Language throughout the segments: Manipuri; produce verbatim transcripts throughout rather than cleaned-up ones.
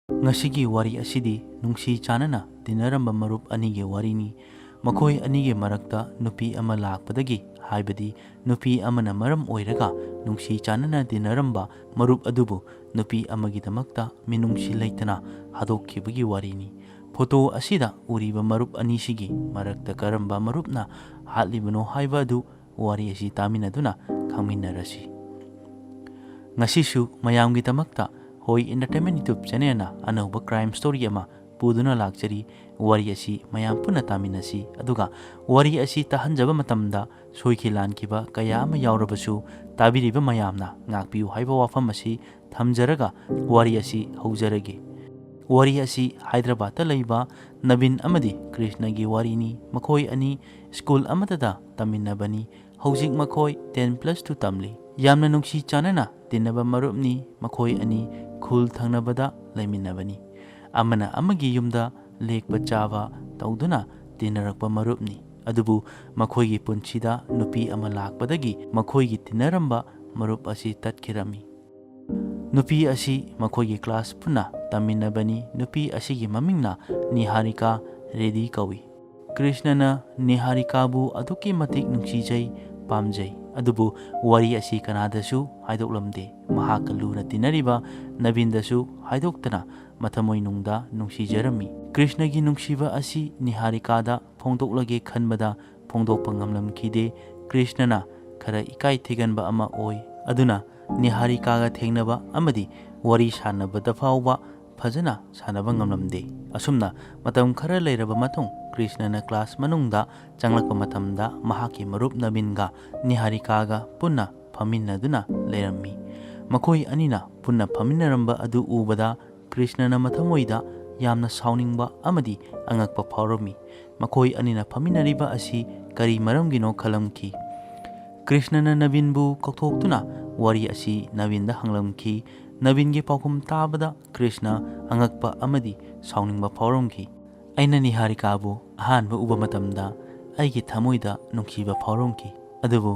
ꯉꯁꯤꯒꯤ ꯋꯥꯔꯤ ꯑꯁꯤꯗꯤ ꯅꯨꯡꯁꯤ ꯆꯥꯟꯅꯅ ꯇꯤꯟꯅꯔꯝꯕ ꯃꯔꯨꯞ ꯑꯅꯤꯒꯤ ꯋꯥꯔꯤꯅꯤ꯫ ꯃꯈꯣꯏ ꯑꯅꯤꯒꯤ ꯃꯔꯛꯇ ꯅꯨꯄꯤ ꯑꯃ ꯂꯥꯛꯄꯗꯒꯤ, ꯍꯥꯏꯕꯗꯤ ꯅꯨꯄꯤ ꯑꯃꯅ ꯃꯔꯝ ꯑꯣꯏꯔꯒ ꯅꯨꯡꯁꯤ ꯆꯥꯟꯅꯅ ꯇꯤꯟꯅꯔꯝꯕ ꯃꯔꯨꯞ ꯑꯗꯨꯕꯨ ꯅꯨꯄꯤ ꯑꯃꯒꯤꯗꯃꯛꯇ ꯃꯤꯅꯨꯡꯁꯤ ꯂꯩꯇꯅ ꯍꯥꯠꯇꯣꯛꯈꯤꯕꯒꯤ ꯋꯥꯔꯤꯅꯤ꯫ ꯐꯣꯇꯣ ꯑꯁꯤꯗ ꯎꯔꯤꯕ ꯃꯔꯨꯞ ꯑꯅꯤꯁꯤꯒꯤ ꯃꯔꯛꯇ ꯀꯔꯝꯕ ꯃꯔꯨꯞꯅ ꯍꯥꯠꯂꯤꯕꯅꯣ ꯍꯥꯏꯕ ꯑꯗꯨ ꯋꯥꯔꯤ ꯑꯁꯤ ꯇꯥꯃꯤꯟꯅꯗꯨꯅ ꯈꯪꯃꯤꯟꯅꯔꯁꯤ꯫ ꯉꯁꯤꯁꯨ ꯃꯌꯥꯝꯒꯤꯗꯃꯛꯇ ꯍꯣꯏ Entertainment YouTube channelꯅ ꯑꯅꯧꯕ crime story ꯑꯃ ꯄꯨꯗꯨꯅ ꯂꯥꯛꯆꯔꯤ꯫ ꯋꯥꯔꯤ ꯑꯁꯤ ꯃꯌꯥꯝ ꯄꯨꯟꯅ ꯇꯥꯃꯤꯟꯅꯁꯤ, ꯑꯗꯨꯒ ꯋꯥꯔꯤ ꯑꯁꯤ ꯇꯥꯍꯟꯖꯕ ꯃꯇꯝꯗ ꯁꯣꯏꯈꯤ ꯂꯥꯟꯈꯤꯕ ꯀꯌꯥ ꯑꯃ ꯌꯥꯎꯔꯕꯁꯨ, ꯇꯥꯕꯤꯔꯤꯕ ꯃꯌꯥꯝꯅ ꯉꯥꯛꯄꯤꯌꯨ ꯍꯥꯏꯕ ꯋꯥꯐꯝ ꯑꯁꯤ ꯊꯝꯖꯔꯒ ꯋꯥꯔꯤ ꯑꯁꯤ ꯍꯧꯖꯔꯒꯦ꯫ ꯋꯥꯔꯤ ꯑꯁꯤ ꯍꯥꯏꯗ꯭ꯔꯕꯥꯗꯇ ꯂꯩꯕ ꯅꯕꯤꯟ ꯑꯃꯗꯤ ꯀ꯭ꯔꯤꯁꯅꯒꯤ ꯋꯥꯔꯤꯅꯤ꯫ ꯃꯈꯣꯏ ꯑꯅꯤ ꯁ꯭ꯀꯨꯜ ꯑꯃꯠꯇꯗ ꯇꯝꯃꯤꯟꯅꯕꯅꯤ꯫ ꯍꯧꯖꯤꯛ ꯃꯈꯣꯏ ten plus two ꯇꯝꯂꯤ꯫ ꯌꯥꯝꯅ ꯅꯨꯡꯁꯤ ꯆꯥꯟꯅꯅ ꯇꯤꯟꯅꯕ ꯃꯔꯨꯞꯅꯤ꯫ ꯃꯈꯣꯏ ꯑꯅꯤ ꯈꯨꯜ ꯊꯪꯅꯕꯗ ꯂꯩꯃꯤꯟꯅꯕꯅꯤ꯫ ꯑꯃꯅ ꯑꯃꯒꯤ ꯌꯨꯝꯗ ꯂꯦꯛꯄ ꯆꯥꯕ ꯇꯧꯗꯨꯅ ꯇꯤꯟꯅꯔꯛꯄ ꯃꯔꯨꯞꯅꯤ꯫ ꯑꯗꯨꯕꯨ ꯃꯈꯣꯏꯒꯤ ꯄꯨꯟꯁꯤꯗ ꯅꯨꯄꯤ ꯑꯃ ꯂꯥꯛꯄꯗꯒꯤ ꯃꯈꯣꯏꯒꯤ ꯇꯤꯟꯅꯔꯝꯕ ꯃꯔꯨꯞ ꯑꯁꯤ ꯇꯠꯈꯤꯔꯝꯃꯤ꯫ ꯅꯨꯄꯤ ꯑꯁꯤ ꯃꯈꯣꯏꯒꯤ class ꯄꯨꯟꯅ ꯇꯝꯃꯤꯟꯅꯕꯅꯤ꯫ ꯅꯨꯄꯤ ꯑꯁꯤꯒꯤ ꯃꯃꯤꯡꯅ ꯅꯤꯍꯥꯔꯤꯀꯥ ꯔꯦꯗꯤ ꯀꯧꯏ꯫ ꯀ꯭ꯔꯤꯁꯅꯅ ꯅꯤꯍꯥꯔꯤꯀꯥꯕꯨ ꯑꯗꯨꯛꯀꯤ ꯃꯇꯤꯛ ꯅꯨꯡꯁꯤꯖꯩ, ꯄꯥꯝꯖꯩ꯫ ꯑꯗꯨꯕꯨ ꯋꯥꯔꯤ ꯑꯁꯤ ꯀꯅꯥꯗꯁꯨ ꯍꯥꯏꯗꯣꯛꯂꯝꯗꯦ꯫ ꯃꯍꯥꯛꯀ ꯂꯨꯅ ꯇꯤꯟꯅꯔꯤꯕ ꯅꯕꯤꯟꯗꯁꯨ ꯍꯥꯏꯗꯣꯛꯇꯅ ꯃꯊꯃꯣꯏꯅꯨꯡꯗ ꯅꯨꯡꯁꯤꯖꯔꯝꯃꯤ꯫ ꯀ꯭ꯔꯤꯁꯅꯒꯤ ꯅꯨꯡꯁꯤꯕ ꯑꯁꯤ ꯅꯤꯍꯥꯔꯤꯀꯥꯗ ꯐꯣꯡꯗꯣꯛꯂꯒꯦ ꯈꯟꯕꯗ ꯐꯣꯡꯗꯣꯛꯄ ꯉꯝꯂꯝꯈꯤꯗꯦ꯫ ꯀ꯭ꯔꯤꯁꯅꯅ ꯈꯔ ꯏꯀꯥꯏ ꯊꯤꯒꯟꯕ ꯑꯃ ꯑꯣꯏ꯫ ꯑꯗꯨꯅ ꯅꯤꯍꯥꯔꯤꯀꯥꯒ ꯊꯦꯡꯅꯕ ꯑꯃꯗꯤ ꯋꯥꯔꯤ ꯁꯥꯟꯅꯕꯗ ꯐꯥꯎꯕ ꯐꯖꯅ ꯁꯥꯟꯅꯕ ꯉꯝꯂꯝꯗꯦ꯫ ꯑꯁꯨꯝꯅ ꯃꯇꯝ ꯈꯔ ꯂꯩꯔꯕ ꯃꯇꯨꯡ, ꯀ꯭ꯔꯤꯁꯅꯅ class ꯃꯅꯨꯡꯗ ꯆꯪꯂꯛꯄ ꯃꯇꯝꯗ ꯃꯍꯥꯛꯀꯤ ꯃꯔꯨꯞ ꯅꯕꯤꯟꯒ ꯅꯤꯍꯥꯔꯤꯀꯥꯒ ꯄꯨꯟꯅ ꯐꯝꯃꯤꯟꯅꯗꯨꯅ ꯂꯩꯔꯝꯃꯤ꯫ ꯃꯈꯣꯏ ꯑꯅꯤꯅ ꯄꯨꯟꯅ ꯐꯝꯃꯤꯟꯅꯔꯝꯕ ꯑꯗꯨ ꯎꯕꯗ ꯀ꯭ꯔꯤꯁꯅꯅ ꯃꯊꯃꯣꯏꯗ ꯌꯥꯝꯅ ꯁꯥꯎꯅꯤꯡꯕ ꯑꯃꯗꯤ ꯑꯉꯛꯄ ꯐꯥꯎꯔꯝꯃꯤ꯫ ꯃꯈꯣꯏ ꯑꯅꯤꯅ ꯐꯝꯃꯤꯟꯅꯔꯤꯕ ꯑꯁꯤ ꯀꯔꯤ ꯃꯔꯝꯒꯤꯅꯣ ꯈꯜꯂꯝꯈꯤ꯫ ꯀ꯭ꯔꯤꯁꯅꯅ ꯅꯕꯤꯟꯕꯨ ꯀꯧꯊꯣꯛꯇꯨꯅ ꯋꯥꯔꯤ ꯑꯁꯤ ꯅꯕꯤꯟꯗ ꯍꯪꯂꯝꯈꯤ꯫ ꯅꯕꯤꯟꯒꯤ ꯄꯥꯎꯈꯨꯝ ꯇꯥꯕꯗ ꯀ꯭ꯔꯤꯁꯅ ꯑꯉꯛꯄ ꯑꯃꯗꯤ ꯁꯥꯎꯅꯤꯡꯕ ꯐꯥꯎꯔꯝꯈꯤ꯫ "ꯑꯩꯅ ꯅꯤꯍꯥꯔꯤꯀꯥꯕꯨ ꯑꯍꯥꯟꯕ ꯎꯕ ꯃꯇꯝꯗ ꯑꯩꯒꯤ ꯊꯃꯣꯏꯗ ꯅꯨꯡꯁꯤꯕ ꯐꯥꯎꯔꯝꯈꯤ, ꯑꯗꯨꯕꯨ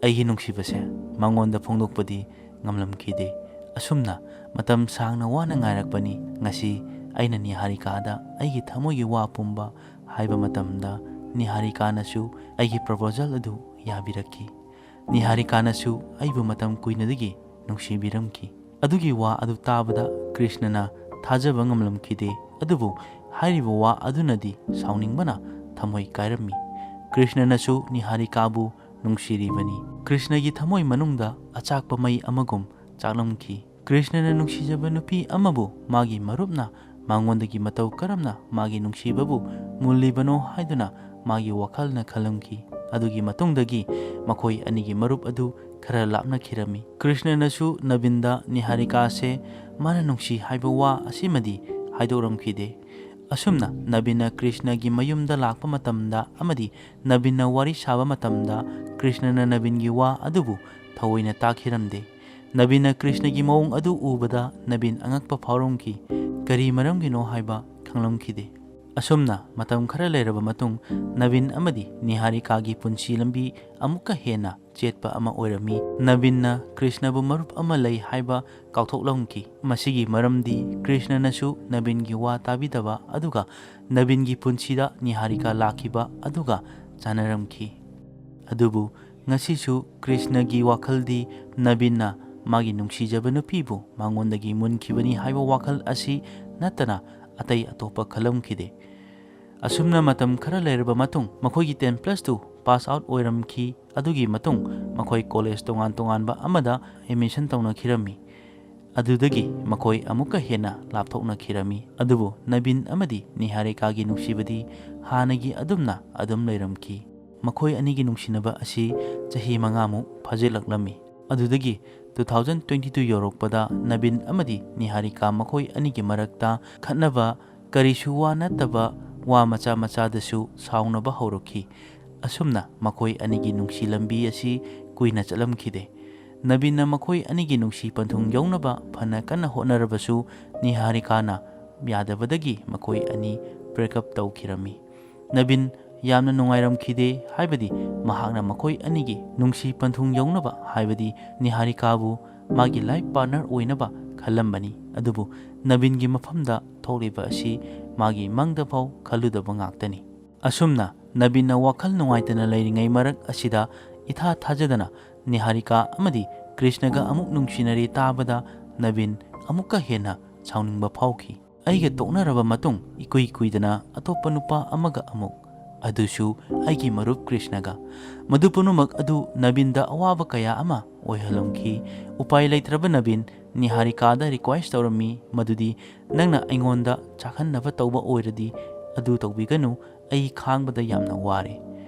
ꯑꯩꯒꯤ ꯅꯨꯡꯁꯤꯕꯁꯦ ꯃꯉꯣꯟꯗ ꯐꯣꯡꯗꯣꯛꯄꯗꯤ ꯉꯝꯂꯝꯈꯤꯗꯦ꯫ ꯑꯁꯨꯝꯅ ꯃꯇꯝ ꯁꯥꯡꯅ ꯋꯥꯅ ꯉꯥꯏꯔꯛꯄꯅꯤ꯫ ꯉꯁꯤ ꯑꯩꯅ ꯅꯤꯍꯥꯔꯤꯀꯥꯗ ꯑꯩꯒꯤ ꯊꯃꯣꯏꯒꯤ ꯋꯥ ꯄꯨꯝꯕ ꯍꯥꯏꯕ ꯃꯇꯝꯗ, ꯅꯤꯍꯥꯔꯤꯀꯥꯅꯁꯨ ꯑꯩꯒꯤ proposal ꯑꯗꯨ ꯌꯥꯕꯤꯔꯛꯈꯤ꯫ ꯅꯤꯍꯥꯔꯤꯀꯥꯅꯁꯨ ꯑꯩꯕꯨ ꯃꯇꯝ ꯀꯨꯏꯅꯗꯒꯤ ꯅꯨꯡꯁꯤꯕꯤꯔꯝꯈꯤ꯫ ꯑꯗꯨꯒꯤ ꯋꯥ ꯑꯗꯨ ꯇꯥꯕꯗ ꯀ꯭ꯔꯤꯁꯅꯅ ꯊꯥꯖꯕ ꯉꯝꯂꯝꯈꯤꯗꯦ, ꯑꯗꯨꯕꯨ ꯍꯥꯏꯔꯤꯕ ꯋꯥ ꯑꯗꯨꯅꯗꯤ ꯁꯥꯎꯅꯤꯡꯕꯅ ꯊꯃꯣꯏ ꯀꯥꯏꯔꯝꯃꯤ꯫ ꯀ꯭ꯔꯤꯁꯅꯅꯁꯨ ꯅꯤꯍꯥꯔꯤꯀꯥꯕꯨ ꯅꯨꯡꯁꯤꯔꯤꯕꯅꯤ꯫ ꯀ꯭ꯔꯤꯁꯅꯒꯤ ꯊꯃꯣꯏ ꯃꯅꯨꯡꯗ ꯑꯆꯥꯛꯄ ꯃꯩ ꯑꯃꯒꯨꯝ ꯆꯥꯛꯂꯝꯈꯤ꯫ ꯀ꯭ꯔꯤꯁꯅꯅ ꯅꯨꯡꯁꯤꯖꯕ ꯅꯨꯄꯤ ꯑꯃꯕꯨ ꯃꯥꯒꯤ ꯃꯔꯨꯞꯅ ꯃꯉꯣꯟꯗꯒꯤ ꯃꯇꯧ ꯀꯔꯝꯅ ꯃꯥꯒꯤ ꯅꯨꯡꯁꯤꯕꯕꯨ ꯃꯨꯜꯂꯤꯕꯅꯣ ꯍꯥꯏꯗꯨꯅ ꯃꯥꯒꯤ ꯋꯥꯈꯜꯅ ꯈꯜꯂꯝꯈꯤ꯫ ꯑꯗꯨꯒꯤ ꯃꯇꯨꯡꯗꯒꯤ ꯃꯈꯣꯏ ꯑꯅꯤꯒꯤ ꯃꯔꯨꯞ ꯑꯗꯨ ꯈꯔ ꯂꯥꯞꯅꯈꯤꯔꯝꯃꯤ꯫ ꯀ꯭ꯔꯤꯁꯅꯅꯁꯨ ꯅꯕꯤꯟꯗ ꯅꯤꯍꯥꯔꯤꯀꯥꯁꯦ ꯃꯥꯅ ꯅꯨꯡꯁꯤ ꯍꯥꯏꯕ ꯋꯥ ꯑꯁꯤꯃꯗꯤ ꯍꯥꯏꯗꯣꯛꯂꯝꯈꯤꯗꯦ꯫ ꯑꯁꯨꯝꯅ ꯅꯕꯤꯟꯅ ꯀ꯭ꯔꯤꯁꯅꯒꯤ ꯃꯌꯨꯝꯗ ꯂꯥꯛꯄ ꯃꯇꯝꯗ ꯑꯃꯗꯤ ꯅꯕꯤꯟꯅ ꯋꯥꯔꯤ ꯁꯥꯕ ꯃꯇꯝꯗ ꯀ꯭ꯔꯤꯁꯅꯅ ꯅꯕꯤꯟꯒꯤ ꯋꯥ ꯑꯗꯨꯕꯨ ꯊꯑꯣꯏꯅ ꯇꯥꯈꯤꯔꯝꯗꯦ꯫ ꯅꯕꯤꯟꯅ ꯀ꯭ꯔꯤꯁꯅꯒꯤ ꯃꯑꯣꯡ ꯑꯗꯨ ꯎꯕꯗ ꯅꯕꯤꯟ ꯑꯉꯛꯄ ꯐꯥꯎꯔꯝꯈꯤ꯫ ꯀꯔꯤ ꯃꯔꯝꯒꯤꯅꯣ ꯍꯥꯏꯕ ꯈꯪꯂꯝꯈꯤꯗꯦ꯫ ꯑꯁꯨꯝꯅ ꯃꯇꯝ ꯈꯔ ꯂꯩꯔꯕ ꯃꯇꯨꯡ, ꯅꯕꯤꯟ ꯑꯃꯗꯤ ꯅꯤꯍꯥꯔꯤꯀꯥꯒꯤ ꯄꯨꯟꯁꯤ ꯂꯝꯕꯤ ꯑꯃꯨꯛꯀ ꯍꯦꯟꯅ ꯆꯦꯠꯄ ꯑꯃ ꯑꯣꯏꯔꯝꯃꯤ꯫ ꯅꯕꯤꯟꯅ ꯀ꯭ꯔꯤꯁꯅꯕꯨ ꯃꯔꯨꯞ ꯑꯃ ꯂꯩ ꯍꯥꯏꯕ ꯀꯥꯎꯊꯣꯛꯂꯝꯈꯤ꯫ ꯃꯁꯤꯒꯤ ꯃꯔꯝꯗꯤ ꯀ꯭ꯔꯤꯁꯅꯅꯁꯨ ꯅꯕꯤꯟꯒꯤ ꯋꯥ ꯇꯥꯕꯤꯗꯕ ꯑꯗꯨꯒ ꯅꯕꯤꯟꯒꯤ ꯄꯨꯟꯁꯤꯗ ꯅꯤꯍꯥꯔꯤꯀꯥ ꯂꯥꯛꯈꯤꯕ ꯑꯗꯨꯒ ꯆꯥꯟꯅꯔꯝꯈꯤ꯫ ꯑꯗꯨꯕꯨ ꯉꯁꯤꯁꯨ ꯀ꯭ꯔꯤꯁꯅꯒꯤ ꯋꯥꯈꯜꯗꯤ ꯅꯕꯤꯟꯅ ꯃꯥꯒꯤ ꯅꯨꯡꯁꯤꯖꯕ ꯅꯨꯄꯤꯕꯨ ꯃꯉꯣꯟꯗꯒꯤ ꯃꯨꯟꯈꯤꯕꯅꯤ ꯍꯥꯏꯕ ꯋꯥꯈꯜ ꯑꯁꯤ ꯅꯠꯇꯅ ꯑꯇꯩ ꯑꯇꯣꯞꯄ ꯈꯜꯂꯝꯈꯤꯗꯦ꯫ ꯑꯁꯨꯝꯅ ꯃꯇꯝ ꯈꯔ ꯂꯩꯔꯕ ꯃꯇꯨꯡ ꯃꯈꯣꯏꯒꯤ ten plus two pass out ꯑꯣꯏꯔꯝꯈꯤ꯫ ꯑꯗꯨꯒꯤ ꯃꯇꯨꯡ ꯃꯈꯣꯏ ꯀꯣꯂꯦꯖ ꯇꯣꯉꯥꯟ ꯇꯣꯉꯥꯟꯕ ꯑꯃꯗ admission ꯇꯧꯅꯈꯤꯔꯝꯃꯤ꯫ ꯑꯗꯨꯗꯒꯤ ꯃꯈꯣꯏ ꯑꯃꯨꯛꯀ ꯍꯦꯟꯅ ꯂꯥꯞꯊꯣꯛꯅꯈꯤꯔꯝꯃꯤ꯫ ꯑꯗꯨꯕꯨ ꯅꯕꯤꯟ ꯑꯃꯗꯤ ꯅꯤꯍꯥꯔꯤꯀꯥꯒꯤ ꯅꯨꯡꯁꯤꯕꯗꯤ ꯍꯥꯟꯅꯒꯤ ꯑꯗꯨꯝꯅ ꯑꯗꯨꯝ ꯂꯩꯔꯝꯈꯤ꯫ ꯃꯈꯣꯏ ꯑꯅꯤꯒꯤ ꯅꯨꯡꯁꯤꯅꯕ ꯑꯁꯤ ꯆꯍꯤ ꯃꯉꯥꯃꯨꯛ ꯐꯥꯖꯤꯜꯂꯛꯂꯝꯃꯤ꯫ ꯑꯗꯨꯗꯒꯤ two thousand twenty two ꯌꯧꯔꯛꯄꯗ ꯅꯕꯤꯟ ꯑꯃꯗꯤ ꯅꯤꯍꯥꯔꯤꯀꯥ ꯃꯈꯣꯏ ꯑꯅꯤꯒꯤ ꯃꯔꯛꯇ ꯈꯠꯅꯕ, ꯀꯔꯤꯁꯨ ꯋꯥ ꯅꯠꯇꯕ ꯋꯥ ꯃꯆꯥ ꯃꯆꯥꯗꯁꯨ ꯁꯥꯎꯅꯕ ꯍꯧꯔꯛꯈꯤ꯫ ꯑꯁꯨꯝꯅ ꯃꯈꯣꯏ ꯑꯅꯤꯒꯤ ꯅꯨꯡꯁꯤ ꯂꯝꯕꯤ ꯑꯁꯤ ꯀꯨꯏꯅ ꯆꯠꯂꯝꯈꯤꯗꯦ꯫ ꯅꯕꯤꯟꯅ ꯃꯈꯣꯏ ꯑꯅꯤꯒꯤ ꯅꯨꯡꯁꯤ ꯄꯟꯊꯨꯡ ꯌꯧꯅꯕ ꯐꯅ ꯀꯟꯅ ꯍꯣꯠꯅꯔꯕꯁꯨ ꯅꯤꯍꯥꯔꯤꯀꯥꯅ ꯌꯥꯗꯕꯗꯒꯤ ꯃꯈꯣꯏ ꯑꯅꯤ break up ꯇꯧꯈꯤꯔꯝꯃꯤ꯫ ꯅꯕꯤꯟ ꯌꯥꯝꯅ ꯅꯨꯡꯉꯥꯏꯔꯝꯈꯤꯗꯦ, ꯍꯥꯏꯕꯗꯤ ꯃꯍꯥꯛꯅ ꯃꯈꯣꯏ ꯑꯅꯤꯒꯤ ꯅꯨꯡꯁꯤ ꯄꯟꯊꯨꯡ ꯌꯧꯅꯕ, ꯍꯥꯏꯕꯗꯤ ꯅꯤꯍꯥꯔꯤꯀꯥꯕꯨ ꯃꯥꯒꯤ life partner ꯑꯣꯏꯅꯕ ꯈꯜꯂꯝꯕꯅꯤ꯫ ꯑꯗꯨꯕꯨ ꯅꯕꯤꯟꯒꯤ ꯃꯐꯝꯗ ꯊꯣꯛꯂꯤꯕ ꯑꯁꯤ ꯃꯥꯒꯤ ꯃꯪꯗꯐꯥꯎ ꯈꯜꯂꯨꯗꯕ ꯉꯥꯛꯇꯅꯤ꯫ ꯑꯁꯨꯝꯅ ꯅꯕꯤꯟꯅ ꯋꯥꯈꯜ ꯅꯨꯡꯉꯥꯏꯇꯅ ꯂꯩꯔꯤꯉꯩ ꯃꯔꯛ ꯑꯁꯤꯗ ꯏꯊꯥ ꯊꯥꯖꯗꯅ ꯅꯤꯍꯥꯔꯤꯀꯥ ꯑꯃꯗꯤ ꯀ꯭ꯔꯤꯁꯅꯒ ꯑꯃꯨꯛ ꯅꯨꯡꯁꯤꯅꯔꯦ ꯇꯥꯕꯗ ꯅꯕꯤꯟ ꯑꯃꯨꯛꯀ ꯍꯦꯟꯅ ꯁꯥꯎꯅꯤꯡꯕ ꯐꯥꯎꯈꯤ꯫ "ꯑꯩꯒ ꯇꯣꯛꯅꯔꯕ ꯃꯇꯨꯡ ꯏꯀꯨꯏ ꯀꯨꯏꯗꯅ ꯑꯇꯣꯞꯄ ꯅꯨꯄꯥ ꯑꯃꯒ ꯑꯃꯨꯛ, ꯑꯗꯨꯁꯨ ꯑꯩꯒꯤ ꯃꯔꯨꯞ ꯀ꯭ꯔꯤꯁꯅꯒ꯫ ꯃꯗꯨ ꯄꯨꯝꯅꯃꯛ ꯑꯗꯨ ꯅꯕꯤꯟꯗ ꯑꯋꯥꯕ ꯀꯌꯥ ꯑꯃ ꯑꯣꯏꯍꯜꯂꯝꯈꯤ꯫ ꯎꯄꯥꯏ ꯂꯩꯇ꯭ꯔꯕ ꯅꯕꯤꯟ ꯅꯤꯍꯥꯔꯤꯀꯥꯗ ꯔꯤꯀ꯭ꯋꯦꯁ ꯇꯧꯔꯝꯃꯤ ꯃꯗꯨꯗꯤ, 'ꯅꯪꯅ ꯑꯩꯉꯣꯟꯗ ꯆꯥꯛꯍꯟꯅꯕ ꯇꯧꯕ ꯑꯣꯏꯔꯗꯤ ꯑꯗꯨ ꯇꯧꯕꯤꯒꯅꯨ, ꯑꯩ ꯈꯥꯡꯕꯗ ꯌꯥꯝꯅ ꯋꯥꯔꯦ꯫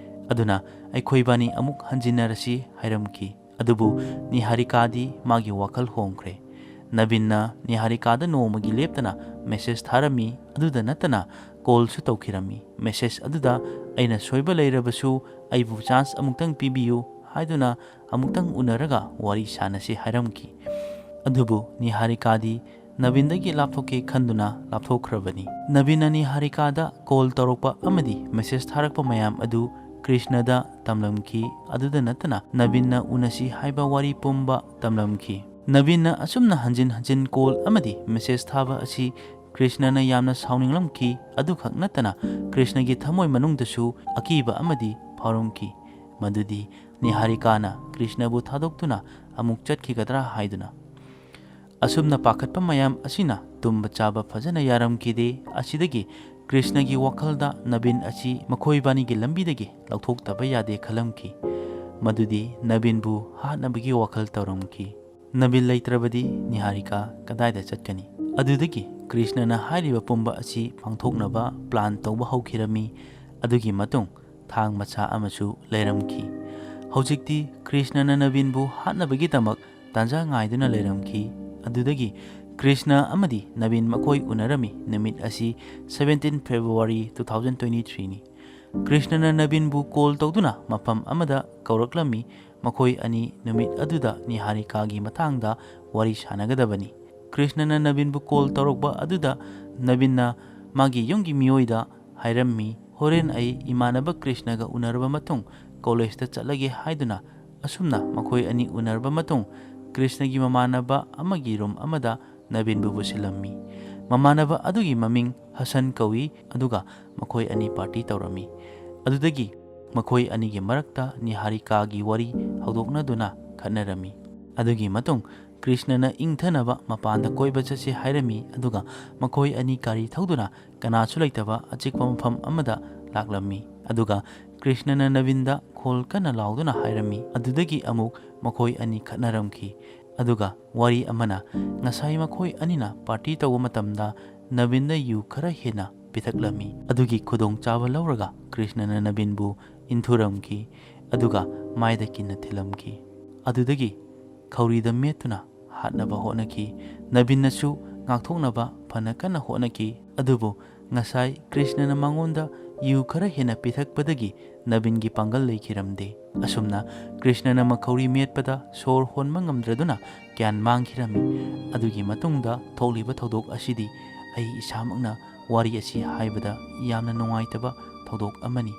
ꯑꯗꯨꯅ ꯑꯩꯈꯣꯏꯕꯥꯅꯤ ꯑꯃꯨꯛ ꯍꯟꯖꯤꯟꯅꯔꯁꯤ' ꯍꯥꯏꯔꯝꯈꯤ꯫ ꯑꯗꯨꯕꯨ ꯅꯤꯍꯥꯔꯤꯀꯥꯗꯤ ꯃꯥꯒꯤ ꯋꯥꯈꯜ ꯍꯣꯡꯈ꯭ꯔꯦ꯫ ꯅꯕꯤꯟꯅ ꯅꯤꯍꯥꯔꯤꯀꯥꯗ ꯅꯣꯡꯃꯒꯤ ꯂꯦꯞꯇꯅ ꯃꯦꯁꯦꯖ ꯊꯥꯔꯝꯃꯤ꯫ ꯑꯗꯨꯗ ꯅꯠꯇꯅ ꯀꯣꯜꯁꯨ ꯇꯧꯈꯤꯔꯝꯃꯤ꯫ ꯃꯦꯁꯦꯖ ꯑꯗꯨꯗ "ꯑꯩꯅ ꯁꯣꯏꯕ ꯂꯩꯔꯕꯁꯨ ꯑꯩꯕꯨ ꯆꯥꯟꯁ ꯑꯃꯨꯛꯇꯪ ꯄꯤꯕꯤꯌꯨ" ꯍꯥꯏꯗꯨꯅ ꯑꯃꯨꯛꯇꯪ ꯎꯅꯔꯒ ꯋꯥꯔꯤ ꯁꯥꯟꯅꯁꯤ ꯍꯥꯏꯔꯝꯈꯤ꯫ ꯑꯗꯨꯕꯨ ꯅꯤꯍꯥꯔꯤꯀꯥꯗꯤ ꯅꯕꯤꯟꯗꯒꯤ ꯂꯥꯞꯊꯣꯛꯀꯦ ꯈꯟꯗꯨꯅ ꯂꯥꯞꯊꯣꯛꯈ꯭ꯔꯕꯅꯤ꯫ ꯅꯕꯤꯟꯅ ꯅꯤꯍꯥꯔꯤꯀꯥꯗ ꯀꯣꯜ ꯇꯧꯔꯛꯄ ꯑꯃꯗꯤ ꯃꯦꯁꯦꯖ ꯊꯥꯔꯛꯄ ꯃꯌꯥꯝ ꯑꯗꯨ ꯀ꯭ꯔꯤꯁꯅꯗ ꯇꯝꯂꯝꯈꯤ꯫ ꯑꯗꯨꯗ ꯅꯠꯇꯅ ꯅꯕꯤꯟꯅ ꯎꯅꯁꯤ ꯍꯥꯏꯕ ꯋꯥꯔꯤ ꯄꯨꯝꯕ ꯇꯝꯂꯝꯈꯤ꯫ ꯅꯕꯤꯟꯅ ꯑꯁꯨꯝꯅ ꯍꯟꯖꯤꯟ ꯍꯟꯖꯤꯟ ꯀꯣꯜ ꯑꯃꯗꯤ ꯃꯦꯁꯦꯖ ꯊꯥꯕ ꯑꯁꯤ ꯀ꯭ꯔꯤꯁꯅꯅ ꯌꯥꯝꯅ ꯁꯥꯎꯅꯤꯡꯂꯝꯈꯤ꯫ ꯑꯗꯨꯈꯛ ꯅꯠꯇꯅ ꯀ꯭ꯔꯤꯁꯅꯒꯤ ꯊꯃꯣꯏ ꯃꯅꯨꯡꯗꯁꯨ ꯑꯀꯤꯕ ꯑꯃꯗꯤ ꯐꯥꯎꯔꯝꯈꯤ, ꯃꯗꯨꯗꯤ ꯅꯤꯍꯥꯔꯤꯀꯥꯅ ꯀ꯭ꯔꯤꯁꯅꯕꯨ ꯊꯥꯗꯣꯛꯇꯨꯅ ꯑꯃꯨꯛ ꯆꯠꯈꯤꯒꯗ꯭ꯔꯥ ꯍꯥꯏꯗꯨꯅ꯫ ꯑꯁꯨꯝꯅ ꯄꯥꯈꯠꯄ ꯃꯌꯥꯝ ꯑꯁꯤꯅ ꯇꯨꯝꯕ ꯆꯥꯕ ꯐꯖꯅ ꯌꯥꯔꯝꯈꯤꯗꯦ꯫ ꯑꯁꯤꯗꯒꯤ ꯀ꯭ꯔꯤꯁꯅꯒꯤ ꯋꯥꯈꯜꯗ ꯅꯕꯤꯟ ꯑꯁꯤ ꯃꯈꯣꯏꯕꯥꯅꯤꯒꯤ ꯂꯝꯕꯤꯗꯒꯤ ꯂꯧꯊꯣꯛꯇꯕ ꯌꯥꯗꯦ ꯈꯜꯂꯝꯈꯤ꯫ ꯃꯗꯨꯗꯤ ꯅꯕꯤꯟꯕꯨ ꯍꯥꯠꯅꯕꯒꯤ ꯋꯥꯈꯜ ꯇꯧꯔꯝꯈꯤ꯫ ꯅꯕꯤꯟ ꯂꯩꯇ꯭ꯔꯕꯗꯤ ꯅꯤꯍꯥꯔꯤꯀꯥ ꯀꯗꯥꯏꯗ ꯆꯠꯀꯅꯤ? ꯑꯗꯨꯗꯒꯤ ꯀ꯭ꯔꯤꯁꯅꯅ ꯍꯥꯏꯔꯤꯕ ꯄꯨꯝꯕ ꯑꯁꯤ ꯄꯥꯡꯊꯣꯛꯅꯕ ꯄ꯭ꯂꯥꯟ ꯇꯧꯕ ꯍꯧꯈꯤꯔꯝꯃꯤ꯫ ꯑꯗꯨꯒꯤ ꯃꯇꯨꯡ ꯊꯥꯡ ꯃꯆꯥ ꯑꯃꯁꯨ ꯂꯩꯔꯝꯈꯤ꯫ ꯍꯧꯖꯤꯛꯇꯤ ꯀ꯭ꯔꯤꯁꯅꯅ ꯅꯕꯤꯟꯕꯨ ꯍꯥꯠꯅꯕꯒꯤꯗꯃꯛ ꯇꯥꯟꯖꯥ ꯉꯥꯏꯗꯨꯅ ꯂꯩꯔꯝꯈꯤ꯫ ꯑꯗꯨꯗꯒꯤ ꯀ꯭ꯔꯤꯁꯅ ꯑꯃꯗꯤ ꯅꯕꯤꯟ ꯃꯈꯣꯏ ꯎꯅꯔꯝꯃꯤ꯫ ꯅꯨꯃꯤꯠ ꯑꯁꯤ seventeen February two thousand twenty-threeꯅꯤ꯫ ꯀ꯭ꯔꯤꯁꯅꯅ ꯅꯕꯤꯟꯕꯨ ꯀꯣꯜ ꯇꯧꯗꯨꯅ ꯃꯐꯝ ꯑꯃꯗ ꯀꯧꯔꯛꯂꯝꯃꯤ꯫ ꯃꯈꯣꯏ ꯑꯅꯤ ꯅꯨꯃꯤꯠ ꯑꯗꯨꯗ ꯅꯤꯍꯥꯔꯤꯀꯥꯒꯤ ꯃꯇꯥꯡꯗ ꯋꯥꯔꯤ ꯁꯥꯟꯅꯒꯗꯕꯅꯤ꯫ ꯀ꯭ꯔꯤꯁꯅꯅ ꯅꯕꯤꯟꯕꯨ ꯀꯣꯜ ꯇꯧꯔꯛꯄ ꯑꯗꯨꯗ ꯅꯕꯤꯟꯅ ꯃꯥꯒꯤ ꯌꯨꯝꯒꯤ ꯃꯤꯑꯣꯏꯗ ꯍꯥꯏꯔꯝꯃꯤ, "ꯍꯣꯔꯦꯟ ꯑꯩ ꯏꯃꯥꯟꯅꯕ ꯀ꯭ꯔꯤꯁꯅꯒ ꯎꯅꯔꯕ ꯃꯇꯨꯡ ꯀꯣꯂꯦꯖꯇ ꯆꯠꯂꯒꯦ" ꯍꯥꯏꯗꯨꯅ꯫ ꯑꯁꯨꯝꯅ ꯃꯈꯣꯏ ꯑꯅꯤ ꯎꯅꯔꯕ ꯃꯇꯨꯡ ꯀ꯭ꯔꯤꯁꯅꯒꯤ ꯃꯃꯥꯟꯅꯕ ꯑꯃꯒꯤ ꯔꯨꯝ ꯑꯃꯗ ꯅꯕꯤꯟꯕꯨ ꯄꯨꯁꯤꯜꯂꯝꯃꯤ꯫ ꯃꯃꯥꯟꯅꯕ ꯑꯗꯨꯒꯤ ꯃꯃꯤꯡ ꯍꯁꯟ ꯀꯧꯏ, ꯑꯗꯨꯒ ꯃꯈꯣꯏ ꯑꯅꯤ ꯄꯥꯔꯇꯤ ꯇꯧꯔꯝꯃꯤ꯫ ꯑꯗꯨꯗꯒꯤ ꯃꯈꯣꯏ ꯑꯅꯤꯒꯤ ꯃꯔꯛꯇ ꯅꯤꯍꯥꯔꯤꯀꯥꯒꯤ ꯋꯥꯔꯤ ꯍꯧꯗꯣꯛꯅꯗꯨꯅ ꯈꯠꯅꯔꯝꯃꯤ꯫ ꯑꯗꯨꯒꯤ ꯃꯇꯨꯡ ꯀ꯭ꯔꯤꯁꯅꯅ ꯏꯪꯊꯅꯕ ꯃꯄꯥꯟꯗ ꯀꯣꯏꯕ ꯆꯠꯁꯤ ꯍꯥꯏꯔꯝꯃꯤ, ꯑꯗꯨꯒ ꯃꯈꯣꯏ ꯑꯅꯤ ꯒꯥꯔꯤ ꯊꯧꯗꯨꯅ ꯀꯅꯥꯁꯨ ꯂꯩꯇꯕ ꯑꯆꯤꯛꯄ ꯃꯐꯝ ꯑꯃꯗ ꯂꯥꯛꯂꯝꯃꯤ꯫ ꯑꯗꯨꯒ ꯀ꯭ꯔꯤꯁꯅꯅ ꯅꯕꯤꯟꯗ ꯈꯣꯜ ꯀꯟꯅ ꯂꯥꯎꯗꯨꯅ ꯍꯥꯏꯔꯝꯃꯤ꯫ ꯑꯗꯨꯗꯒꯤ ꯑꯃꯨꯛ ꯃꯈꯣꯏ ꯑꯅꯤ ꯈꯠꯅꯔꯝꯈꯤ꯫ ꯑꯗꯨꯒ ꯋꯥꯔꯤ ꯑꯃꯅ, ꯉꯁꯥꯏ ꯃꯈꯣꯏ ꯑꯅꯤꯅ ꯄꯥꯔꯇꯤ ꯇꯧꯕ ꯃꯇꯝꯗ ꯅꯕꯤꯟꯗ ꯌꯨ ꯈꯔ ꯍꯦꯟꯅ ꯄꯤꯊꯛꯂꯝꯃꯤ꯫ ꯑꯗꯨꯒꯤ ꯈꯨꯗꯣꯡꯆꯥꯕ ꯂꯧꯔꯒ ꯀ꯭ꯔꯤꯁꯅꯅ ꯅꯕꯤꯟꯕꯨ ꯏꯟꯊꯨꯔꯝꯈꯤ, ꯑꯗꯨꯒ ꯃꯥꯏꯗ ꯀꯤꯟꯅ ꯊꯤꯜꯂꯝꯈꯤ꯫ ꯑꯗꯨꯗꯒꯤ ꯈꯧꯔꯤꯗ ꯃꯦꯠꯇꯨꯅ ꯍꯥꯠꯅꯕ ꯍꯣꯠꯅꯈꯤ꯫ ꯅꯕꯤꯟꯅꯁꯨ ꯉꯥꯛꯊꯣꯛꯅꯕ ꯐꯅ ꯀꯟꯅ ꯍꯣꯠꯅꯈꯤ, ꯑꯗꯨꯕꯨ ꯉꯁꯥꯏ ꯀ꯭ꯔꯤꯁꯅꯅ ꯃꯉꯣꯟꯗ ꯌꯨ ꯈꯔ ꯍꯦꯟꯅ ꯄꯤꯊꯛꯄꯗꯒꯤ ꯅꯕꯤꯟꯒꯤ ꯄꯥꯡꯒꯜ ꯂꯩꯈꯤꯔꯝꯗꯦ꯫ ꯑꯁꯨꯝꯅ ꯀ꯭ꯔꯤꯁꯅꯅ ꯃꯈꯧꯔꯤ ꯃꯦꯠꯄꯗ ꯁꯣꯔ ꯍꯣꯟꯕ ꯉꯝꯗ꯭ꯔꯗꯨꯅ ꯒ꯭ꯌꯥꯟ ꯃꯥꯡꯈꯤꯔꯝꯃꯤ꯫ ꯑꯗꯨꯒꯤ ꯃꯇꯨꯡꯗ ꯊꯣꯛꯂꯤꯕ ꯊꯧꯗꯣꯛ ꯑꯁꯤꯗꯤ ꯑꯩ ꯏꯁꯥꯃꯛꯅ ꯋꯥꯔꯤ ꯑꯁꯤ ꯍꯥꯏꯕꯗ ꯌꯥꯝꯅ ꯅꯨꯡꯉꯥꯏꯇꯕ ꯊꯧꯗꯣꯛ ꯑꯃꯅꯤ꯫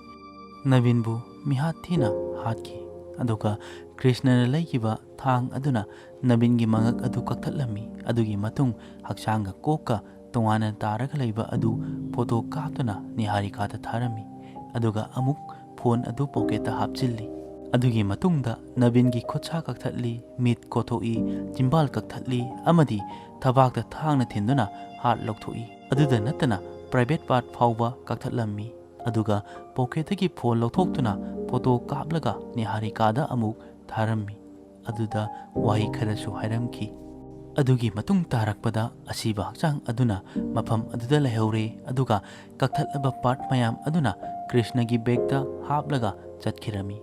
ꯅꯕꯤꯟꯕꯨ ꯃꯤꯍꯥꯠ ꯊꯤꯅ ꯍꯥꯠꯈꯤ, ꯑꯗꯨꯒ ꯀ꯭ꯔꯤꯁꯅꯅ ꯂꯩꯈꯤꯕ ꯊꯥꯡ ꯑꯗꯨꯅ ꯅꯕꯤꯟꯒꯤ ꯃꯉꯛ ꯑꯗꯨ ꯀꯛꯊꯠꯂꯝꯃꯤ꯫ ꯑꯗꯨꯒꯤ ꯃꯇꯨꯡ ꯍꯛꯆꯥꯡꯒ ꯀꯣꯛꯀ ꯇꯣꯉꯥꯟꯅ ꯇꯥꯔꯒ ꯂꯩꯕ ꯑꯗꯨ ꯐꯣꯇꯣ ꯀꯥꯞꯇꯨꯅ ꯅꯤꯍꯥꯔꯤꯀꯥꯗ ꯊꯥꯔꯝꯃꯤ, ꯑꯗꯨꯒ ꯑꯃꯨꯛ ꯐꯣꯟ ꯑꯗꯨ ꯄꯣꯀꯦꯠꯇ ꯍꯥꯞꯆꯤꯜꯂꯤ꯫ ꯑꯗꯨꯒꯤ ꯃꯇꯨꯡꯗ ꯅꯕꯤꯟꯒꯤ ꯈꯨꯠꯁꯥ ꯀꯛꯊꯠꯂꯤ, ꯃꯤꯠ ꯀꯣꯊꯣꯛꯏ, ꯆꯤꯝꯕꯥꯜ ꯀꯛꯊꯠꯂꯤ ꯑꯃꯗꯤ ꯊꯕꯥꯛꯇ ꯊꯥꯡꯅ ꯊꯤꯟꯗꯨꯅ ꯍꯥꯔꯠ ꯂꯧꯊꯣꯛꯏ꯫ ꯑꯗꯨꯗ ꯅꯠꯇꯅ ꯄ꯭ꯔꯥꯏꯚꯦꯠ ꯄꯥꯔꯠ ꯐꯥꯎꯕ ꯀꯛꯊꯠꯂꯝꯃꯤ꯫ ꯑꯗꯨꯒ ꯄꯣꯀꯦꯠꯇꯒꯤ ꯐꯣꯟ ꯂꯧꯊꯣꯛꯇꯨꯅ ꯐꯣꯇꯣ ꯀꯥꯞꯂꯒ ꯅꯤꯍꯥꯔꯤꯀꯥꯗ ꯑꯃꯨꯛ ꯊꯥꯔꯝꯃꯤ꯫ ꯑꯗꯨꯗ ꯋꯥꯍꯩ ꯈꯔꯁꯨ ꯍꯥꯏꯔꯝꯈꯤ꯫ ꯑꯗꯨꯒꯤ ꯃꯇꯨꯡ ꯇꯥꯔꯛꯄꯗ ꯑꯁꯤꯕ ꯍꯛꯆꯥꯡ ꯑꯗꯨꯅ ꯃꯐꯝ ꯑꯗꯨꯗ ꯂꯩꯍꯧꯔꯦ, ꯑꯗꯨꯒ ꯀꯛꯊꯠꯂꯕ ꯄꯥꯔꯠ ꯃꯌꯥꯝ ꯑꯗꯨꯅ ꯀ꯭ꯔꯤꯁꯅꯒꯤ ꯕꯦꯒꯇ ꯍꯥꯞꯂꯒ ꯆꯠꯈꯤꯔꯝꯃꯤ꯫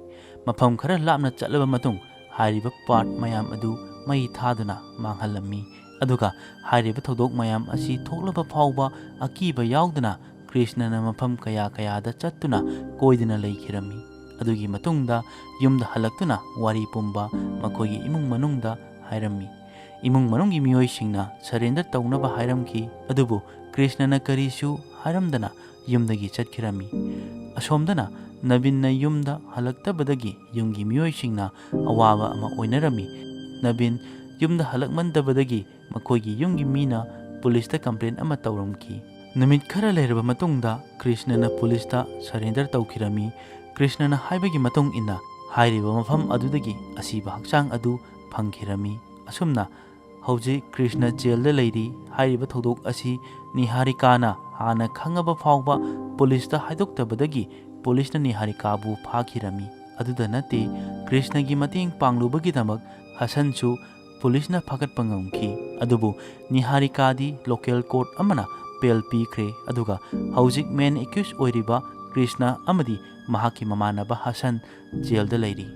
ꯃꯐꯝ ꯈꯔ ꯂꯥꯞꯅ ꯆꯠꯂꯕ ꯃꯇꯨꯡ ꯍꯥꯏꯔꯤꯕ ꯄꯥꯔꯠ ꯃꯌꯥꯝ ꯑꯗꯨ ꯃꯩ ꯊꯥꯗꯨꯅ ꯃꯥꯡꯍꯜꯂꯝꯃꯤ꯫ ꯑꯗꯨꯒ ꯍꯥꯏꯔꯤꯕ ꯊꯧꯗꯣꯛ ꯃꯌꯥꯝ ꯑꯁꯤ ꯊꯣꯛꯂꯕ ꯐꯥꯎꯕ ꯑꯀꯤꯕ ꯌꯥꯎꯗꯅ ꯀ꯭ꯔꯤꯁꯅꯅ ꯃꯐꯝ ꯀꯌꯥ ꯀꯌꯥꯗ ꯆꯠꯇꯨꯅ ꯀꯣꯏꯗꯨꯅ ꯂꯩꯈꯤꯔꯝꯃꯤ꯫ ꯑꯗꯨꯒꯤ ꯃꯇꯨꯡꯗ ꯌꯨꯝꯗ ꯍꯜꯂꯛꯇꯨꯅ ꯋꯥꯔꯤ ꯄꯨꯝꯕ ꯃꯈꯣꯏꯒꯤ ꯏꯃꯨꯡ ꯃꯅꯨꯡꯗ ꯍꯥꯏꯔꯝꯃꯤ꯫ ꯏꯃꯨꯡ ꯃꯅꯨꯡꯒꯤ ꯃꯤꯑꯣꯏꯁꯤꯡꯅ ꯁꯔꯦꯟꯗꯔ ꯇꯧꯅꯕ ꯍꯥꯏꯔꯝꯈꯤ, ꯑꯗꯨꯕꯨ ꯀ꯭ꯔꯤꯁꯅꯅ ꯀꯔꯤꯁꯨ ꯍꯥꯏꯔꯝꯗꯅ ꯌꯨꯝꯗꯒꯤ ꯆꯠꯈꯤꯔꯝꯃꯤ꯫ ꯑꯁꯣꯝꯗꯅ ꯅꯕꯤꯟꯅ ꯌꯨꯝꯗ ꯍꯜꯂꯛꯇꯕꯗꯒꯤ ꯌꯨꯝꯒꯤ ꯃꯤꯑꯣꯏꯁꯤꯡꯅ ꯑꯋꯥꯕ ꯑꯃ ꯑꯣꯏꯅꯔꯝꯃꯤ꯫ ꯅꯕꯤꯟ ꯌꯨꯝꯗ ꯍꯜꯂꯛꯃꯟꯗꯕꯗꯒꯤ ꯃꯈꯣꯏꯒꯤ ꯌꯨꯝꯒꯤ ꯃꯤꯅ ꯄꯨꯂꯤꯁꯇ ꯀꯝꯄ꯭ꯂꯦꯟ ꯑꯃ ꯇꯧꯔꯝꯈꯤ꯫ ꯅꯨꯃꯤꯠ ꯈꯔ ꯂꯩꯔꯕ ꯃꯇꯨꯡꯗ ꯀ꯭ꯔꯤꯁꯅꯅ ꯄꯨꯂꯤꯁꯇ ꯁꯔꯦꯟꯗꯔ ꯇꯧꯈꯤꯔꯝꯃꯤ꯫ ꯀ꯭ꯔꯤꯁꯅꯅ ꯍꯥꯏꯕꯒꯤ ꯃꯇꯨꯡ ꯏꯟꯅ ꯍꯥꯏꯔꯤꯕ ꯃꯐꯝ ꯑꯗꯨꯗꯒꯤ ꯑꯁꯤꯕ ꯍꯛꯆꯥꯡ ꯑꯗꯨ ꯐꯪꯈꯤꯔꯝꯃꯤ꯫ ꯑꯁꯨꯝꯅ ꯍꯧꯖꯤꯛ ꯀ꯭ꯔꯤꯁꯅ ꯖꯦꯜꯗ ꯂꯩꯔꯤ꯫ ꯍꯥꯏꯔꯤꯕ ꯊꯧꯗꯣꯛ ꯑꯁꯤ ꯅꯤꯍꯥꯔꯤꯀꯥꯅ ꯍꯥꯟꯅ ꯈꯪꯉꯕ ꯐꯥꯎꯕ ꯄꯨꯂꯤꯁꯇ ꯍꯥꯏꯗꯣꯛꯇꯕꯗꯒꯤ ꯄꯨꯂꯤꯁꯅ ꯅꯤꯍꯥꯔꯤꯀꯥꯕꯨ ꯐꯥꯈꯤꯔꯝꯃꯤ꯫ ꯑꯗꯨꯗ ꯅꯠꯇꯦ, ꯀ꯭ꯔꯤꯁꯅꯒꯤ ꯃꯇꯦꯡ ꯄꯥꯡꯂꯨꯕꯒꯤꯗꯃꯛ ꯍꯁꯟꯁꯨ ꯄꯨꯂꯤꯁꯅ ꯐꯥꯒꯠꯄ ꯉꯝꯈꯤ꯫ ꯑꯗꯨꯕꯨ ꯅꯤꯍꯥꯔꯤꯀꯥꯗꯤ ꯂꯣꯀꯦꯜ ꯀꯣꯔꯠ ꯑꯃꯅ ꯕꯦꯜ ꯄꯤꯈ꯭ꯔꯦ, ꯑꯗꯨꯒ ꯍꯧꯖꯤꯛ ꯃꯦꯟ ꯑꯦꯀ꯭ꯌꯨꯁ ꯑꯣꯏꯔꯤꯕ ꯀ꯭ꯔꯤꯁꯅ ꯑꯃꯗꯤ ꯃꯍꯥꯛꯀꯤ ꯃꯃꯥꯟꯅꯕ ꯍꯁꯟ ꯖꯦꯜꯗ ꯂꯩꯔꯤ꯫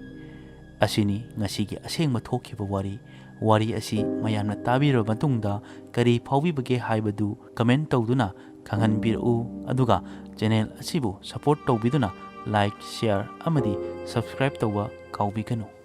ꯑꯁꯤꯅꯤ ꯉꯁꯤꯒꯤ ꯑꯁꯦꯡꯕ ꯊꯣꯛꯈꯤꯕ ꯋꯥꯔꯤ꯫ ꯋꯥꯔꯤ ꯑꯁꯤ ꯃꯌꯥꯝꯅ ꯇꯥꯕꯤꯔꯕ ꯃꯇꯨꯡꯗ ꯀꯔꯤ ꯐꯥꯎꯕꯤꯕꯒꯦ ꯍꯥꯏꯕꯗꯨ ꯀꯃꯦꯟ ꯇꯧꯗꯨꯅ ꯈꯪꯍꯟꯕꯤꯔꯛꯎ꯫ ꯑꯗꯨꯒ ꯆꯦꯅꯦꯜ ꯑꯁꯤꯕꯨ ꯁꯄꯣꯔꯠ ꯇꯧꯕꯤꯗꯨꯅ ꯂꯥꯏꯛ, ꯁꯤꯌꯥꯔ ꯑꯃꯗꯤ ꯁꯕꯁꯀ꯭ꯔꯥꯏꯕ ꯇꯧꯕ ꯀꯥꯎꯕꯤꯒꯅꯨ꯫